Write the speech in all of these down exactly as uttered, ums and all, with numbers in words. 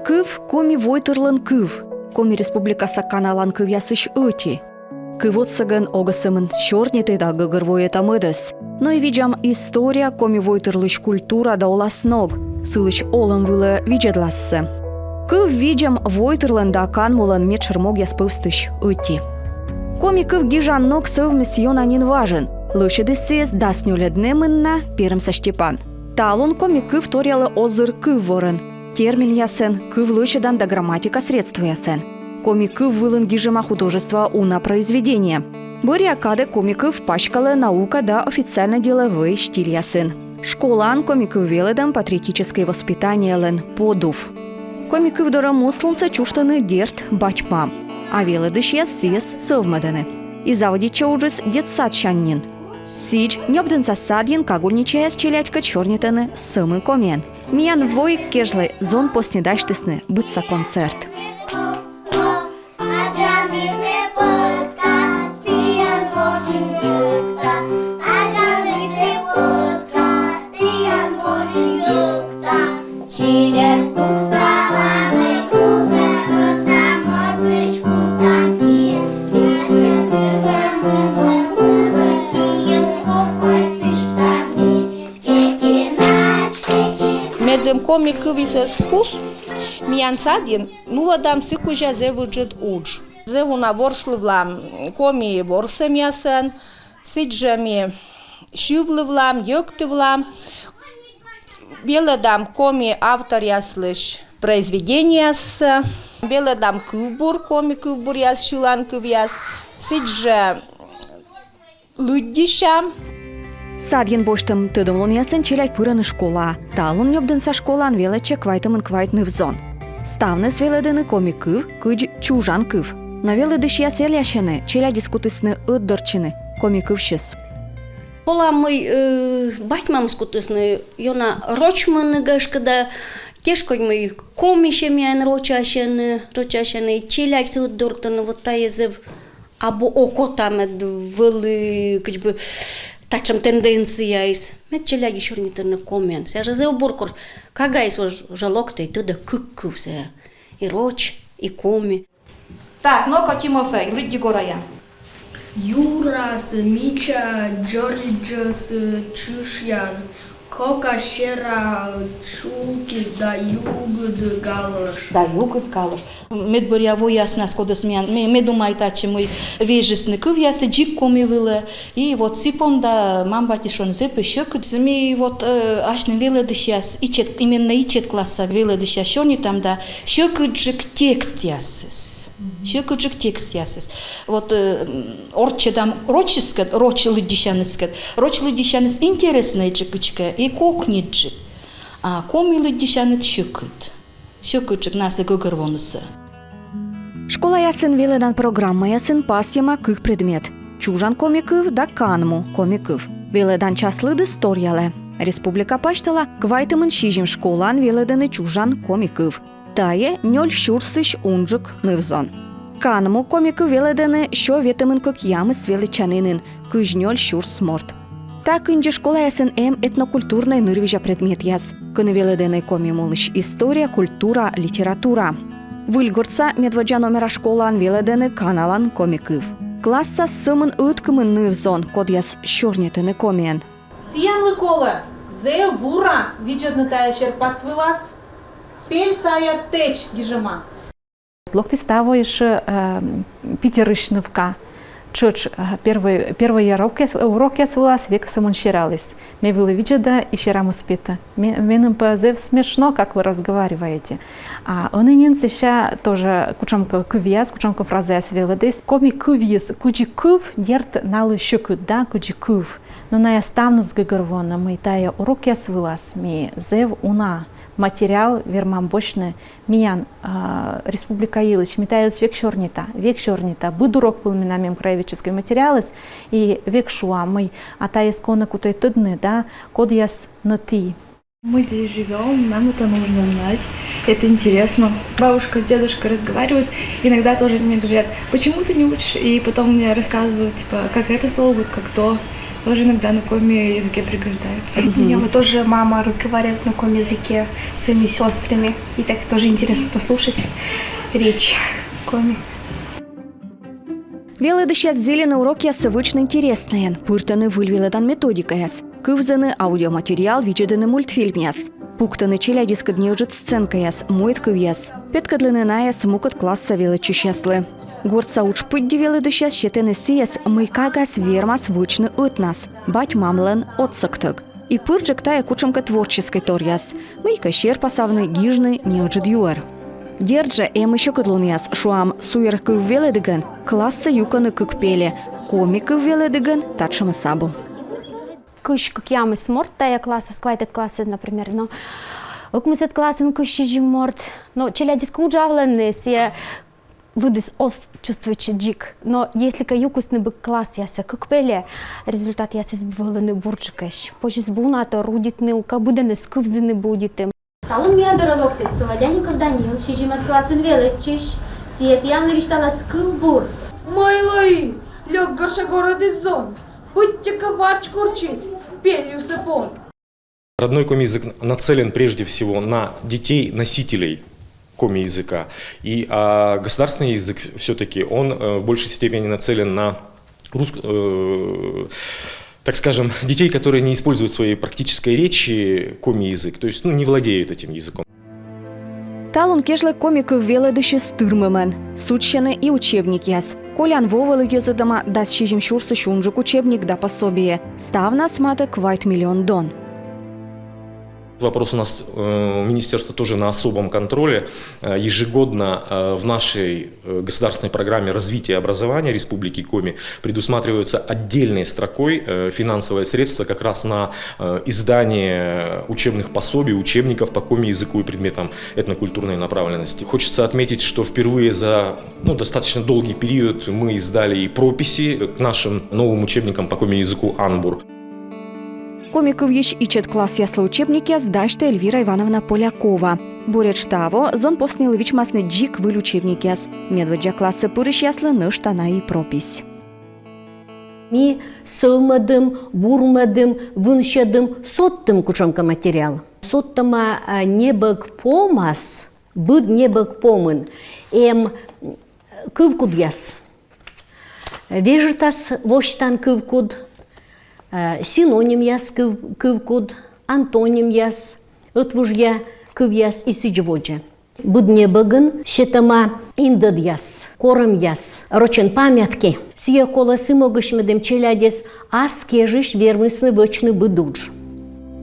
Кыв — Коми войтырлӧн кыв. Коми Республикаса каналан кывъясысь ӧти. Кыв отсӧгӧн огӧ сӧмын сёрнитӧй да гӧгӧрвоӧй ӧта-мӧдӧс, но и видзам история, коми войтырлысь культура да оласног, сылысь олӧм вылӧ видзӧдлассӧ. Кыв видзӧм войтырлӧн да канмулӧн медшӧр могъяс пӧвстысь ӧти. Коми кыв гижан ног сӧвмис ёна нин важӧн. Лӧсьӧдіс сійӧс дас нёльӧд нэмын на Пермса Степан. Талун коми кыв торъялӧ озыр кывворӧн, терминъясӧн, кыв лӧсьӧдан да грамматика средствоясӧн. Коми кыв вылын гижӧма художествоа уна произведение. Бӧръя кадӧ коми кыв паськалӧ наука да официальнӧй делӧвӧй стильясын. Школаын коми кыв велӧдӧм патриотическӧй воспитаниелӧн подув. Коми кыв дорӧ муслунсӧ чужтӧны, дерт, бать-мам. А велӧдысьяс сійӧс сӧвмӧдӧны. И заводитчӧ уджыс детсадсянь нин. Сідз, Нёбдінса садйын кагульничаяс челядькӧд сёрнитӧны сӧмын комиӧн. Миян воиг кежлӧ зонпосни дасьтісны быдса концерт. Медым коми кывйыс эз кус, миян садйын нуӧдам сы кузя зэв ыджыд удж. Зэв уна ворслывлам коми ворсӧмъясӧн, сідзжӧ ми сьывлывлам, йӧктывлам, велӧдам коми авторъяслысь произведениеяссӧ, велӧдам кывбур, коми кывбуръяс, сьылан кывъяс, сідзжӧ лыддьысям. Садйын босьтӧм тӧдӧмлунъясӧн челядь пырӧны школаӧ. Талун Нёбдінса школаын велӧдчӧ квайтымын квайт ныв-зон. Ставныс велӧдӧны коми кыв кыдз чужан кыв. Но велӧдысьяс элясьӧны, челядьыс кутісны ӧтдортчыны коми кывсьыс. Колӧ, мый, э, бать-мамыс кутісны ёна рочмыны, гашкӧ, да тешкодь, мый коми семьяын рочасьӧны, рочасьӧны, и челядьыс ӧтдортӧны, вот тайӧ зэв абу окота, мед вӧлі, кыдз бы, татшӧм тенденцияыс. Мед челядьыс сёрнитӧны комиӧн. Сійӧ жӧ зэв бур, кор кагаыс уже локтӧ, тӧдӧ кык кыв сійӧ: и роч, и коми. Так, ну-ка, Тимофей, лыдди гораян. Юрас мича дзоридзьӧс чышъян, кока сера чулки да югыд галош. Да югыд галош. Медбӧръя вояснас, кодӧс миян, ме, ме думайта, татшӧм, мый вежисны кывъяссӧ дзик коми вылӧ. И вот сы понда мам-батьыс шуӧны: зэв пӧ сьӧкыд. Ми вот, э, асьным велӧдысьяс, ичӧт, именно ичӧт класса велӧдысьяс сёрнитам да сьӧкыдджык текстъясыс. Сьӧкыдджык текстъясыс. Вот, э, м, орччӧдам рочыскӧд, роч лыддьысяныскӧд. Роч лыддьысяныс интереснӧйджык кыдзкӧ и кокниджык. А коми лыддьысяныд сьӧкыд. Сьӧкыдджык на аслас гӧгӧрвонысӧ. Школаясын велӧдан программаясын пасйӧма кык предмет: чужан коми кыв да канму коми кыв. Велӧдан час лыдыс торъялӧ. Республика пасьтала квайтымын сизим школаын велӧдӧны чужан коми кыв. Тайӧ нёль сюрсысь унджык ныв-зон. Канму коми кыв велӧдӧны сё ветымын кӧкъямыс велӧдчанінын, кызь нёль сюрс морт. Та кындзи школаясын эм этнокультурнӧй нырвизя предметъяс, кӧні велӧдӧны коми мулысь история, культура, литература. Выльгортса медводдза номера школаын велӧдӧны каналан коми кыв. Классас сӧмын ӧткымын ныв-зон, кодъяс сёрнитӧны комиӧн. Тіянлы колӧ зэв бура видзӧдны тайӧ серпас вылас. Пель сайӧ тэч гижӧма. Локтіс таво ещӧ, э, Питерысь нывка. Тшӧтш, э, первой, первой урокъяс, урокъяс вылас век сӧмын сераліс. Ме вылӧ видзӧдӧ и серамыс петӧ. Ме, меным пӧ зэв смешно, как вы разговариваете. А ӧні нин сэсся тоже кутшӧмкӧ кывъяс, кутшӧмкӧ фразаяс велӧдіс. Коми кывйыс кыдзи кыв, дерт, налы сьӧкыд да кыдзи кыв. Но найӧ ставныс гӧгӧрвоӧны, мый тайӧ урокъяс вылас ми зэв уна материал вермам босьтны миян, а, республика йылысь, ми та йылысь век сёрнита, век сёрнита. Быд урок вылын менам эм краеведческӧй материалыс, и век шуа, мый, а тайӧс кӧні кутӧй тӧдны да, кодъяс нӧ ті. Мы здесь живём, нам это нужно знать, это интересно. Бабушка с дедушкой разговаривают, иногда тоже мне говорят: «Почему ты не учишь?» И потом мне рассказывают, типа, как это слово будет, как то. Тоже иногда на коми языке пригождается. У меня вот тоже мама разговаривает на коми языке с своими сестрами. И так тоже интересно послушать речь коми. Велӧдысьяс зільӧны урокъяссӧ вӧчны интереснӧйӧн, пыртӧны выль велӧдан методикаяс, кывзӧны аудиоматериал, видзӧдӧны мультфильмъяс, пуктӧны челядьыскӧд неыджыд сценкаяс, мойд кывъяс, петкӧдлӧны найӧс мукӧд классса велӧдчысьяслы. Гортса удж пыдди велӧдысьяс сетӧны сійӧс, мый кагас вермас вӧчны ӧтнас, бать-мамлӧн отсӧгтӧг. И пырджык тайӧ кутшӧмкӧ творческӧй торъяс, мыйкӧ серпасавны, гижны неыджыд юӧр. Дерт жӧ, эм и сьӧкыдлунъяс, шуам, суйӧр кыв велӧдігӧн классӧ юкӧны кык пельӧ, коми кыв велӧдігӧн татшӧмыс абу. Кызь кӧкъямыс морт тайӧ классас, квайтӧд классас, например, но ӧкмысӧд классын кызь сизим морт, но челядьыс кӧ уджавлӧны, сійӧ лыдыс оз чувствуйтчы дзик. Но если кӧ юкисны быд классъясӧ кык пельӧ, результатъясыс вӧліны бурджыкӧсь. Позис бы уна тор удитны, ука быдӧнӧс кывзыны бы удиты. Талун миян дорӧ локтіс Солодяников Данил, сизимӧд классын велӧдчысь. Сійӧ тіянлы висьталас кывбур. Мый лои, лёк горша горӧдіс зон, быттьӧкӧ варч курччис, пельӧсӧ пон. Родной коми язык нацелен прежде всего на детей-носителей коми языка. И а государственный язык все-таки, он э, в большей степени нацелен на рус... э, так скажем, детей, которые не используют в своей практической речи коми язык, то есть ну, не владеют этим языком. Талун кежлӧ коми кыв велӧдысьыс тырмымӧн, судзсьӧны и учебникъяс. Колян во вылӧ йӧзӧдӧма дас сизим сюрсысь унджык учебник да пособие. Ставнас матӧ квайт миллион дон. Вопрос у нас э, у министерства тоже на особом контроле. Э, Ежегодно э, в нашей э, государственной программе развития образования Республики Коми предусматривается отдельной строкой э, финансовое средство как раз на э, издание учебных пособий, учебников по коми языку и предметам этнокультурной направленности. Хочется отметить, что впервые за ну, достаточно долгий период мы издали и прописи к нашим новым учебникам по коми языку «Анбур». Коми кывйысь ичӧт классъяслы учебникъяс дасьтӧ Эльвира Ивановна Полякова. Буретш таво зонпоснилы вичмасны дзик выль учебникъяс. Медводдза классӧ пырысьяслы нӧшта на и пропись. Ми сӧвмӧдім, бурмӧдім, вынсьӧдім, содтім кутшӧмкӧ материал. Содтӧма а, небӧг помас, быд небӧг помын эм кывкудъяс. Вежӧртас восьтан кывкуд, э, синонимъяс кыв-, кывкуд, антонимъяс, ӧтвужъя кывъяс и сідз водзӧ. Быд небӧгын сетӧма индӧдъяс, корӧмъяс, рочӧн памятки. Сійӧ колӧ сы могысь, медым челядьыс ас кежысь вермисны вӧчны быд удж.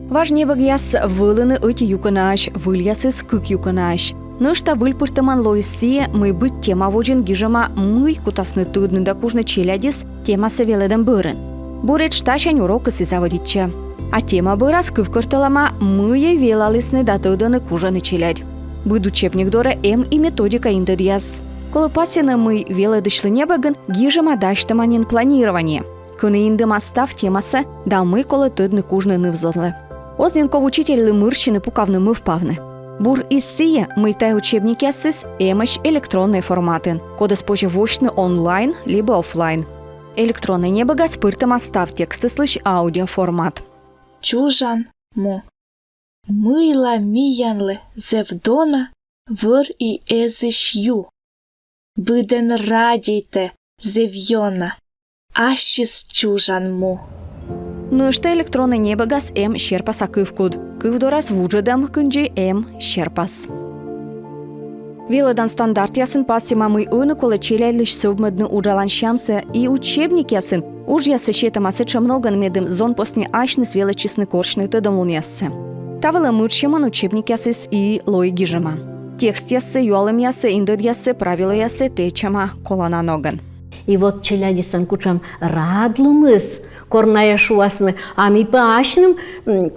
Важ небӧгъяс вӧліны ӧти юкӧнаӧсь, выльясыс кык юкӧнаӧсь. Нӧшта выльпыртӧмӧн лоис сійӧ, мый быд тема водзын гижӧма, мый кутасны тӧдны да кужны челядьыс темасӧ велӧдӧм бӧрын. Буретш тасянь урокыс и заводитчӧ. А тема бӧрас кывкӧрталӧма, мыйӧ велалісны да тӧдӧны, кужӧны челядь. Быд учебник дорӧ эм и методика индӧдъяс. Колӧ пасйыны, мый велӧдысьлы небӧгын гижӧма-дасьтӧма нин планирование, кӧні индӧма став темасӧ да мый колӧ тӧдны-кужны ныв-зонлы. Оз нин ков учительлы мырсьыны, пукавны, мӧвпавны. Бур и сійӧ, мый тайӧ учебникъясыс эмӧсь электроннӧй форматын, кодӧс позьӧ восьтны онлайн либӧ офлайн. Электроннӧй небӧгас пыртӧма став текстыслысь аудиоформат. Чужан му. Мыйла миянлы зэв дона вӧр и эзысь ю? Быдӧн радейтӧ зэв ёна ассьыс чужан му. Нӧшта электроннӧй небӧгас эм серпаса кывкуд. Кыв дорас вуджӧдӧм кындзи эм серпас. Велӧдан стандартъясын пасйӧма, мый ӧні колӧ челядьлысь сӧвмӧдны уджалан сямсӧ, и учебникъясын уджъяссӧ сетӧма сэтшӧм ногӧн, медым зонпосни асьныс велӧдчисны корсьны тӧдӧмлунъяссӧ. Та вылӧ мырсьӧмӧн учебникъясыс и лои гижӧма. Текстъяссӧ, юалӧмъяссӧ, индӧдъяссӧ, правилӧяссӧ тэчӧма колана ногӧн. И вот челядьыслӧн кутшӧм радлуныс, кор найӧ шуасны: а ми пӧ асьным м,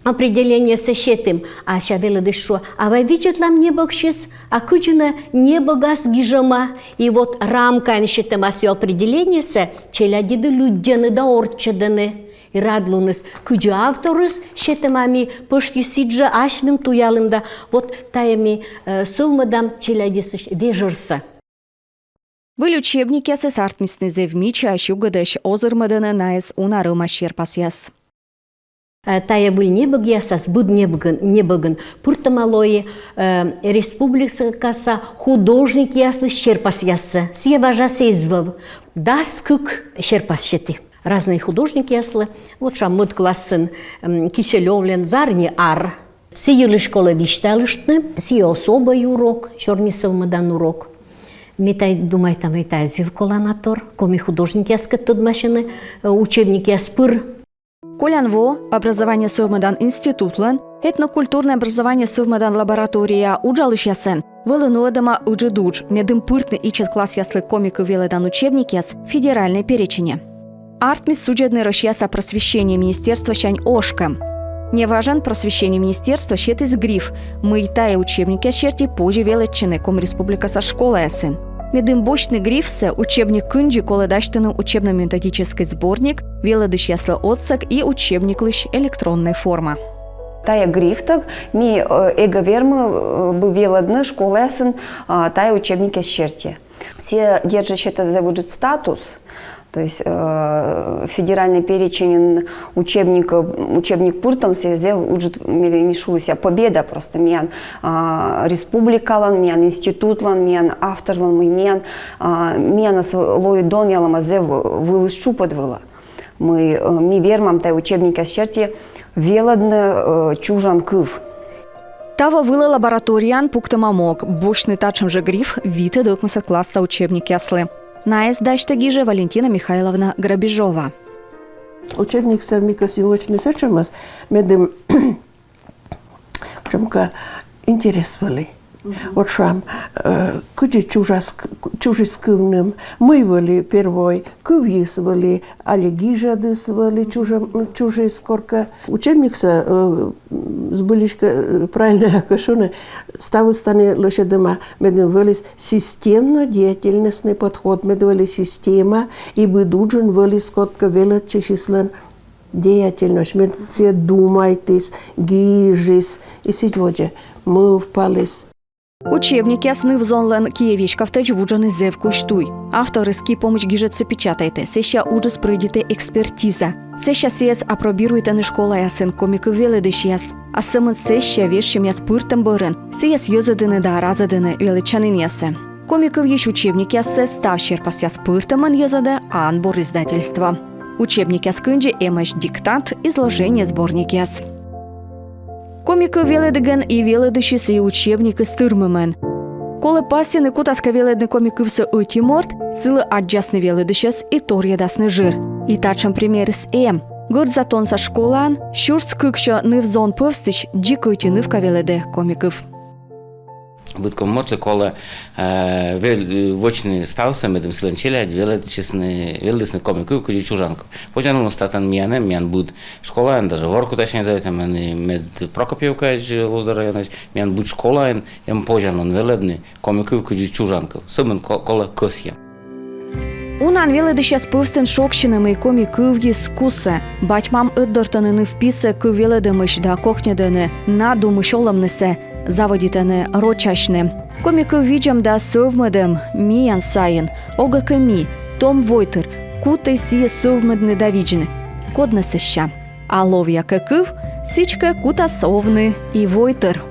определениесӧ сетім. А сэсся велӧдысь шуӧ: а вай видзӧдлам небӧгсьыс, а кыдзи нӧ небӧгас гижӧма. И вот рамкаӧн сетӧма сійӧ определениесӧ, челядьыд лыддьӧны да орччӧдӧны. И радлуныс, кыдзи авторыс сетӧма, ми пӧшти сідзжӧ асьным туялім да. Вот тайӧ ми э, сӧвмӧдам челядьыслысь вежӧрсӧ. Выль учебникъясыс артмисны зэв мичаысь, югыдысь, озырмӧдӧны найӧс уна рӧма серпасъяс. Э, тайӧ выль небӧгъясас, быд небӧгын, небӧгын пыртӧма лои, э, республикаса художникъяслысь серпасъяссӧ. Сійӧ важасӧ эз вӧв. Дас кык серпас сеті. Разнӧй художникъяслы. Вот шуам, мӧд классын, м, Киселёвлӧн «Зарни ар». Сы йылысь колӧ висьталыштны, сійӧ особӧй урок, сёрни сӧвмӧдан урок. Ме тай думайта, мый тайӧ зэв колана тор, коми художникъяскӧд тӧдмасьны, э, учебникъяс пыр. Колян во образование сӧвмӧдан институтлӧн этнокультурнӧй образование сӧвмӧдан лаборатория уджалысьясӧн вӧлі нуӧдӧма ыджыд удж, медым пыртны ичӧт классъяслы коми кыв велӧдан учебникъяс федеральнӧй переченӧ. Артмис судзӧдны Россияса просвещение министерствосянь ошкӧм. Неважӧн просвещение министерство сетіс гриф, мый тайӧ учебникъяс серти позьӧ велӧдчыны Коми Республикаса школаясын. Медым босьтны грифсӧ, учебник кындзи колӧ дасьтыны учебно-методическӧй сборник, велӧдысьяслы отсӧг и учебниклысь электроннӧй форма. Тайӧ грифтӧг ми, э, эгӧ вермы, э, бы велӧдны школаясын, а, тайӧ учебникъяс серти. Сійӧ, дерт жӧ, сетӧ зэв ыджыд статус, то есть, э, федеральнӧй переченьын учебник, э, учебник пыртӧм, сійӧ зэв ыджыд, ме, ме шулі, сійӧ победа просто миян, а, республикалӧн, миян институтлӧн, миян авторлӧн, мый миян, а, миянӧс лои донъялӧма зэв вылыс тшупӧд вылӧ. Мый, э, ми вермам тайӧ учебникъяс серти велӧдны, э, чужан кыв. Таво вылӧ лабораторияын пуктӧма мог босьтны татшӧм жӧ гриф витӧд-ӧкмысӧд класса учебникъяслы. Найӧс дасьтӧ гижӧ Валентина Михайловна Грабежова. Учебниксӧ ми кӧсйим вӧчны сэтшӧмӧс, медым, чӧмкӧ, интерес вӧлі. Вот шуам, э, кыдзи чужас к-, чужис кывным, мый вӧлі первой, кывйыс вӧлі али гижӧдыс вӧлі чужӧм, чужис коркӧ. Учебниксӧ, э, збыльысь кӧ, э, правильнӧя кӧ шуны, ставыс тані лӧсьӧдӧма, медым вӧліс системно-деятельносный подход, мед вӧлі система, и быд уджын вӧліс кодкӧ велӧдчысьыслӧн деятельносьт, мед сійӧ думайтіс, гижис, и сідз водзӧ мӧвпаліс. Учебникъяс ныв-зонлӧн киӧ веськавтӧдз вуджӧны зэв кузь туй. Авторыс ки помысь гижӧдсӧ печатайтӧ, сэсся уджыс прӧйдитӧ экспертиза. Сэсся сійӧс апробируйтӧны школаясын коми кыв велӧдысьяс. А сӧмын сэсся вежсьӧмъяс пыртӧм бӧрын сійӧс йӧзӧдӧны да разӧдӧны велӧдчанінъясӧ. Коми кывйысь учебникъяссӧ став серпасъяс пыртӧмӧн йӧзӧдӧ «Анбур» издательство. Учебникъяс кындзи эмӧсь диктант, изложение, сборникъяс. Коми кыв велӧдігӧн и велӧдысьыс, и учебникыс тырмымӧн. Колӧ пасйыны, кутас кӧ велӧдны коми кывсӧ ӧти морт, сылы аддзасны велӧдысьӧс и торйӧдасны жыр. И татшӧм примерыс эм. Гӧрд Затонса школаын сюрс кыксё ныв-зон пӧвстысь дзик ӧти нывка велӧдӧ коми кыв. Быд коми мортлы колӧ, э, вел-, вӧчны ставсӧ, медым сылӧн челядь велӧдчисны, велӧдісны коми кыв кыдзи чужан кыв. Позянлун, ӧстатӧн миян эм, миян быд школаын, даже Воркутасянь зэв эта, мед Прокопьевкаысь, Луздор районысь, миян быд школаын эм позянлун велӧдны коми кыв кыдзи чужан кыв. Сӧмын ко-, колӧ кӧсйӧм. Унаӧн велӧдысьяс пӧвстын шогсьӧны, мый коми кывйыс кусӧ. Бать-мам ӧтдортӧны ныв-писӧ кыв велӧдӧмысь да кокньӧдӧны на думысь олӧмнысӧ, заводитӧны рочасьны. Коми кыв видзӧм да сӧвмӧдӧм миян сайын. Огӧ кӧ ми, том войтыр, кутӧй сійӧс сӧвмӧдны да видзны? Код нӧ сэсся? А ловъя кӧ кыв, сідзкӧ, кутас овны и войтыр.